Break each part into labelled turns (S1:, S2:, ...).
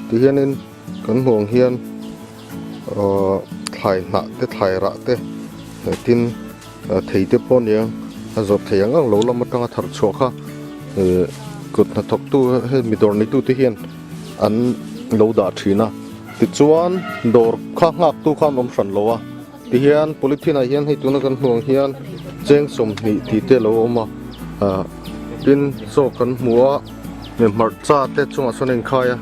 S1: Tihianin kan hmuh ang hian ahh thlai hnah te thlai rah te tin thei te pawh a ni ang a zawrh thei ang ang lo lam atanga thar chhuah kha ihh kut hnathawk tu hemi dawr neitu te hian an lo dah thin a tichuan dawr kha nghak tu kha an awm hran lo a tihian polythene ah hian hei tuna kan hmuh ang hian cheng 20 tih te a lo awm a ah tin chaw kan hmu a hmarcha te chungah sawn a inkhai a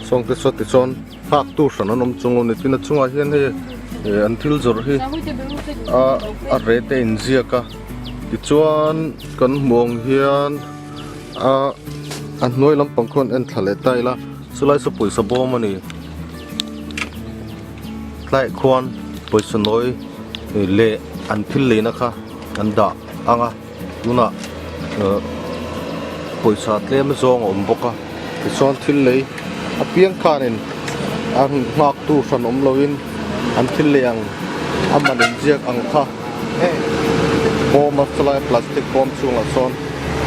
S1: sawng te saw tichuan. Nghak tu hran an awm chung a ni tin a chungah hian hei eh an thil zawrh hi a a rate a inziak a tichuan kan hmuh ang hian a a hnuai lampang khuan en thla leh ta ila chulai saw pawisa bawm a ni tlaiah khuan pawisa nawi leh an thil leina kha an dah ang a tunah eh pawisa tlem zawng a awm bawk a tichuan thil lei apiang khanin a nghak tu hran awm loin an thil lei ang a man inziak ang kha bawm a chulai plastic bawm chhungah sawn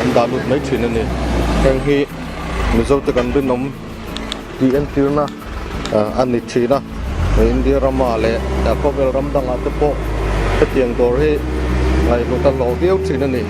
S1: an dah lut mai thin a ni heng hi mizo te kan rinawm tih entirna a ni thin a India ramah leh khawvel ram dangah te pawh hetiang dawr hi ngaihhlut a hlawh viau thin a ni.